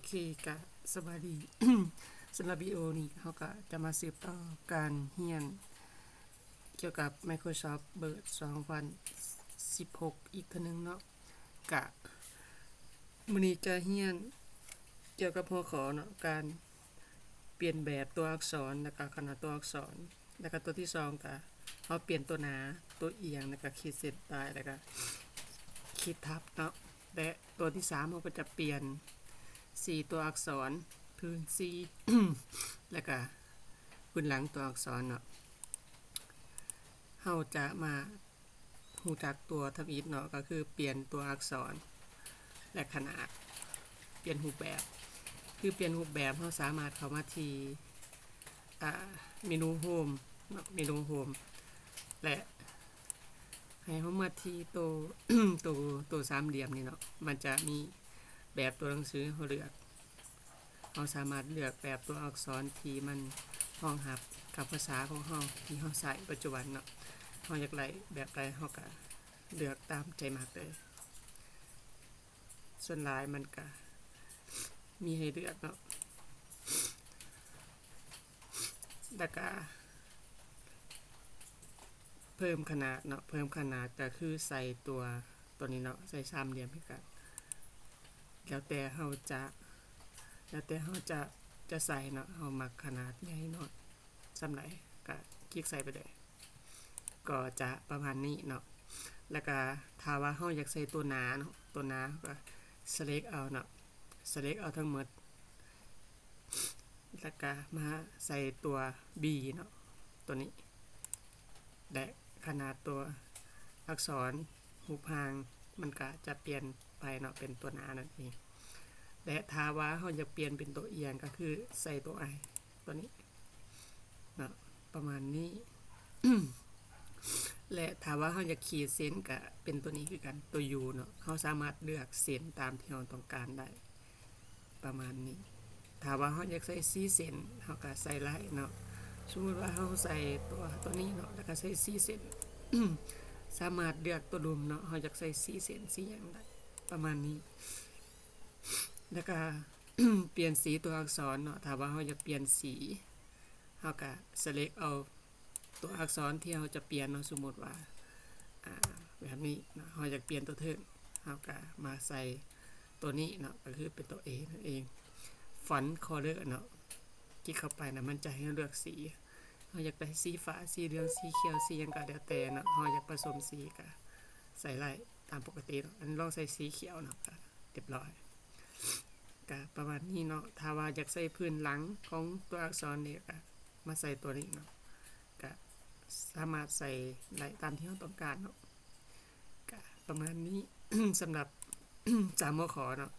ເຄ ກະສະບາຍດີ. ສຳລັບວິດີໂອນີ້ເຮົາກະຈະມາສືບຕໍ່ການຮຽນກ່ຽວກັບ Microsoft Word ສອງພັນສິບຫົກ ອີກເທື່ອໜຶ່ງເນາະ. ກະມື້ນີ້ຈະຮຽນກ່ຽວກັບຫົວຂໍ້ເນາະ ການປ່ຽນແບບຕົວອັກສອນ ແລ້ວກະຂະໜາດຕົວອັກສອນ. ແລ້ວກະຕົວທີສອງກະເຮົາປ່ຽນຕົວໜາ ຕົວອຽງ ແລ້ວກະຂີດເສັ້ນໃຕ້ ແລ້ວກະຂີດທັບເນາະ. ແລະ ຕົວທີສາມເຮົາກະຈະປ່ຽນສີຕົວອັກສອນ ພື້ນສີ ແລ້ວກະພື້ນຫຼັງຕົວອັກສອນເນາະ. ເຮົາຈະມາຮູ້ຈັກຕົວທຳອິດເນາະ ກະຄືປ່ຽນຕົວອັກສອນ ແລະ ຂະໜາດ ປ່ຽນຮູບແບບ. ຄືປ່ຽນຮູບແບບ ເຮົາສາມາດເຂົ້າມາທີ່ ອາ ເມນູໂຮມເນາະ ເມນູໂຮມ ແລະ ໃຫ້ເຮົາມາທີ່ໂຕ ໂຕ ໂຕສາມຫຼ່ຽມນີ້ເນາະ ມັນຈະມີແບບຕົວໜັງສືໃຫ້ເຮົາເລືອກ. ເຮົາສາມາດເລືອກແບບຕົວອັກສອນທີ່ມັນຮອງຮັບກັບພາສາຂອງເຮົາທີ່ເຮົາໃຊ້ປັດຈຸບັນເນາະ. ເຮົາຢາກໄດ້ແບບໃດ ເຮົາກະເລືອກຕາມໃຈມັກເລີຍ. ສ່ວນຫຼາຍມັນກະມີໃຫ້ເລືອກເນາະ. ແລ້ວກະເພີ່ມຂະໜາດເນາະ ເພີ່ມຂະໜາດກະຄືໃສ່ຕົວ ຕົວນີ້ເນາະ ໃສ່ສາມຫຼ່ຽມຄືກັນ. ແລ້ວແຕ່ເຮົາຈະ ແລ້ວແຕ່ເຮົາຈະ ຈະໃສ່ເນາະ ເຮົາມັກຂະໜາດໃຫຍ່ນ້ອຍສ່ຳໃດກະຄລິກໃສ່ໄປເລີຍ. ກໍຈະປະມານນີ້ເນາະ. ແລ້ວກະຖ້າວ່າເຮົາຢາກໃສ່ຕົວໜາເນາະ ຕົວໜາເຮົາກະ select ເອົາເນາະ select ເອົາທັງໝົດ ແລ້ວກະມາໃສ່ຕົວ B ເນາະ ຕົວນີ້ ແລະ ຂະໜາດຕົວອັກສອນຮູບຮ່າງມັນກະຈະປ່ຽນໄປເນາະ ເປັນຕົວໜານັ້ນເອງ. ແລະ ຖ້າວ່າເຮົາຢາກປ່ຽນເປັນຕົວອຽງ ກະຄືໃສ່ຕົວ I ຕົວນີ້ເນາະ ປະມານນີ້. ແລະ ຖ້າວ່າເຮົາຢາກຂີດເສັ້ນກະເປັນຕົວນີ້ຄືກັນ ຕົວ U ເນາະ. ເຮົາສາມາດເລືອກເສັ້ນຕາມທີ່ເຮົາຕ້ອງການໄດ້ ປະມານນີ້. ຖ້າວ່າເຮົາຢາກໃສ່ສີເສັ້ນ ເຮົາກະໃສ່ໄດ້ເນາະ. ສົມມຸດວ່າເຮົາໃສ່ຕົວ ຕົວນີ້ເນາະ ແລ້ວກະໃສ່ສີເສັ້ນ ສາມາດເລືອກຕົວລຸ່ມເນາະ ເຮົາຢາກໃສ່ສີເສັ້ນສີຫຍັງໄດ້ ປະມານນີ້. ແລ້ວກະປ່ຽນສີຕົວອັກສອນເນາະ. ຖ້າວ່າເຮົາຢາກປ່ຽນສີ ເຮົາກະ select ເອົາຕົວອັກສອນທີ່ເຮົາຈະປ່ຽນເນາະ. ສົມມຸດວ່າ ອາ ແບບນີ້ເນາະ ເຮົາຢາກປ່ຽນຕົວເທິງ ເຮົາກະມາໃສ່ຕົວນີ້ເນາະ ກະຄືເປັນຕົວ A ນັ້ນເອງ. Font color ເນາະ ຄລິກເຂົ້າໄປນະ ມັນຈະໃຫ້ເຮົາເລືອກສີ ເຮົາຢາກໄດ້ສີຟ້າ ສີເຫຼືອງ ສີຂຽວ ສີຫຍັງກະແລ້ວແຕ່ເນາະ. ເຮົາຢາກປະສົມສີກະໃສ່ໄດ້ຕາມປົກກະຕິເນາະ. ອັນລອງໃສ່ສີຂຽວເນາະ ກະຮຽບຮ້ອຍ. ກະປະມານນີ້ເນາະ. ຖ້າວ່າຢາກໃສ່ພື້ນຫຼັງຂອງຕົວອັກສອນນີ້ ກະມາໃສ່ຕົວນີ້ເນາະ ກະສາມາດໃສ່ໄດ້ຕາມທີ່ເຮົາຕ້ອງການເນາະ. ກະປະມານນີ້ ສຳລັບສາມຫົວຂໍ້ເນາະ.